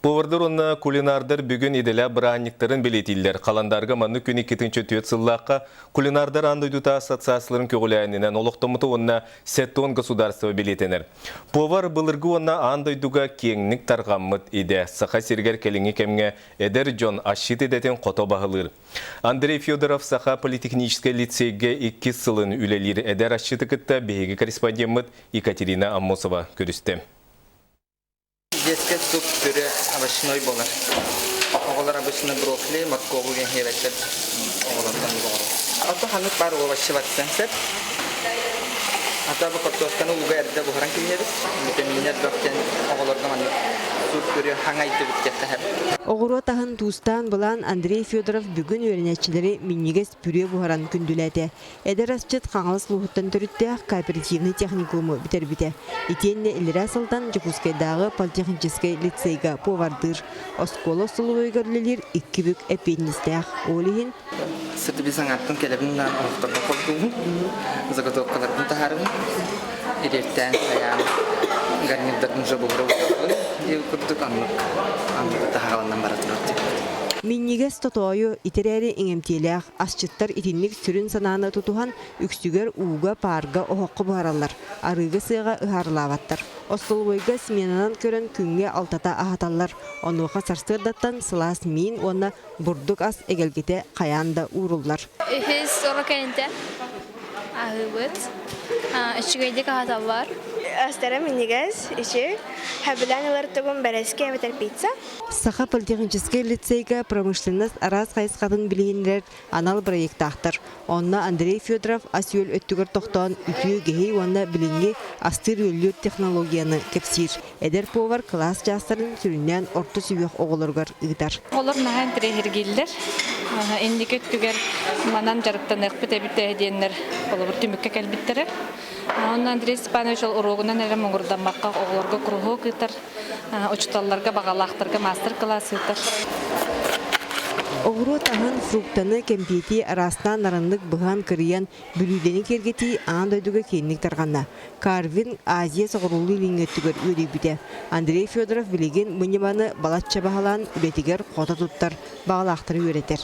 Повардар уонна кулинардар бүгүн идэлээх бырааһынньыктарын бэлиэтииллэр. Халандаарга маннык күн 2004 сыллаахха кулинардар аан дойдута ассоциацияларын көҕүлээһининэн олохтоммута уонна 70 государство бэлиэтэнэр. Повар былыргы уонна аан дойдуга киэҥник тарҕаммыт идэ. Саха сиригэр кэлиҥҥи кэмҥэ эдэр дьон асчыт идэтин хото баһылыыр. Андрей Федоров Саха политехническай лицейгэ иккис сылын үлэлиир эдэр асчыты кытта биһиги корреспондеммыт Екатерина Аммосова көрүстэ. Детскэй суп пюре овощной буолар. Оҕолор обычно брокколи, моркову диэн сиэбэттэр оҕолортон оҕолор. Ото ханнык баар овощи барсан сөп. Ата бу картошканы ууга эрдэ буһаран кииһэбит. Витаминнэр бөх диэн оҕолорго маннык суп пюре хаҥайдыбыт диэххэ сөп. Оҕуруот аһын туустаан былаан Андрей Федоров бүгүн үөрэнээччилэри минньигэс пюре буһаран күндүлээтэ. Эдэр асчыт Хаҥалас улууһуттан төрүттээх кооперативнай техникуму бүтэрбитэ. Итиэннэ иллэрээ сылтан Дьокуускайдааҕы политехническэй лицейгэ повардыыр. Оскуола остолобуойугар үлэлиир икки бүк эппиэтинэстээх. Ол иһин Сырдыбы саҥаттан кэлэбин да оһохторго холбуубун, заготовкаларбын таһаарабын, ириэртээн хайаан гарнирдарын уже буһара уурабын, курдук оннук оннук таһаҕаланан бара турар диэбит. Минньигэс тотоойу итирээри иҥэмтиэлээх Асчыттар итинник сүрүн санааны тутуһан, үксүгэр ууга, паарга, оһоххо буһараллар, арыыга-сыаҕа ыһаарылаабаттар. Остолобуойга сменанан көрөн күҥҥэ алтата аһаталлар. Онуоха сарсыардаттан сылаас миин уонна бурдук ас эгэлгэтэ хайаан да ууруллар. Үһүс уруок кэннитэ аһыыбыт. Үчүгэйдик аһаталлар. Астара минньигэс, үчүгэй. Сөбүлээн ылар тугум бэрэски эбэтэр пицца. Саха политехническэй лицейгэ промышленность араас хайысхатын билиһиннэрэр анал бырайыактаахтар. Онно Андрей Федоров ас-үөл өттүгэр тохтоон үтүө үгэһи уонна билиҥҥи астыыр-үөллүүр технологияны кэпсиир. Эдэр повар кылаас чаастарын сүрүннээн орто сүһүөх оҕолоругар ыытар. Оҕолор наһаа интэриэһиргииллэр. Инники өттүгэр манан дьарыктаныахпыт эбит ээ диэннэр холобур түмүккэ кэлбиттэрэ. Онно Андрей Степанович ол уруогунан эрэ муҥурдаммакка оҕолорго куруһуок ыытар. Учууталларга баҕалаахтарга маастар-кылаас ыытар. Оҕуруот аһын, фруктаны, кэмпиэти араастаан нарыннык быһан, кырыйан, бүлүүдэни киэргэтии аан дойдуга киэҥник тарҕанна. Карвин Азия соҕуруулуу-илиҥҥи өттүгэр үөдүйбүтэ. Андрей Федоров билигин бу ньыманы балачча баһылаан үлэтигэр хото туттар, баҕалаахтары үөрэтэр.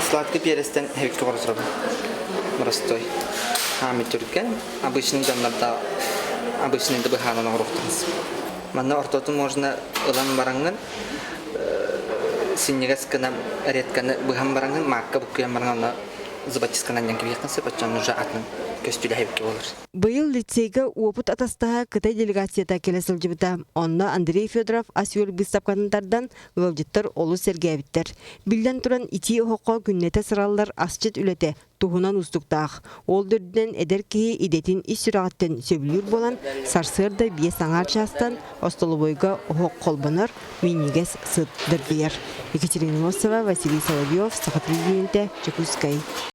Сладкий перецтэн эбикки оҕурсабын. Простой. Хаамый түргэн. Обычный дьоннордо обычный да быһаанан оҥоруохтарын Манна ортотун можно ылан бараҥҥын синньигэс гына редканы быһан бараҥҥын маакка буккуйан бараҥ онно зубочистканан диэн кэбиһиэххин сөп оччоҕуна уже атын көстүүлэһэбиккэ буолар. Быйыл лицейгэ уопут атастаһа Кытай делегацията кэлэ сылдьыбыта. Онно Андрей Федоров ас-үөл быыстапкатын тардан, ыалдьыттар олус сэргээбиттэр. Биллэн туран, итии оһоххо күннэтэ сыраллар асчыт үлэтэ туһунан уустуктаах. Ол да үрдүнэн эдэр киһи идэтин ис сүрэҕиттэн сөбүлүүр буолан, сарсыарда биэс аҥаар чаастан остолобуойга оһох холбонор, минньигэс сыт дыргыйар. Екатерина Носова, Василий Соловьев, Саха телевидениетэ, Дьокуускай.